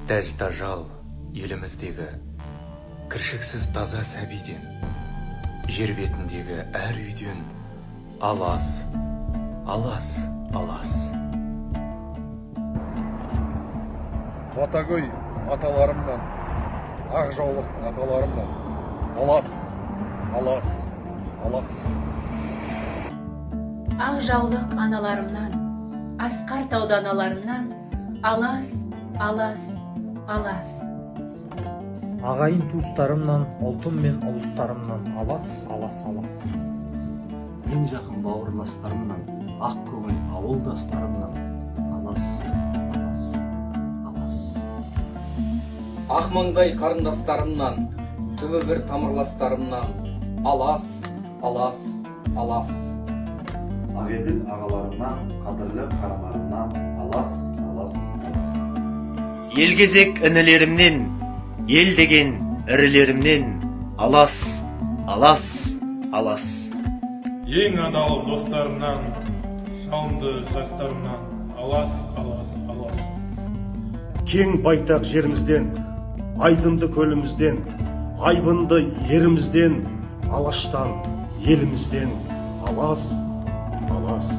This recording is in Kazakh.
Тәж-тажал еліміздегі кіршіксіз таза сәбиден, жер бетіндегі әр үйден алас, алас, алас. Батагөй аталарымнан, ақ жаулық апаларымнан алас, алас, алас. Ақ жаулық аналарымнан, асқар тауда аналарымнан алас, алас, алас. Ағайын туыстарымнан, ұлтым мен ұлыстарымнан алас, алас, алас. Ең жақын бауырластарымнан, ақ көңіл ауылдастарымнан алас, алас, алас. Ақ маңдай қарындастарымнан, түбі бір тамырластарымнан алас, алас, алас. Ақеділ ағаларымнан, қадірлі қараларымнан алас, алас, алас. Елгезек інілерімнен, ел деген ірілерімнен алас, алас, алас. Ең адал достарымнан, жалынды жастарымнан алас, алас, алас. Кең байтақ жерімізден, айдынды көлімізден, айбынды ерімізден, алаштан, елімізден алас, алас,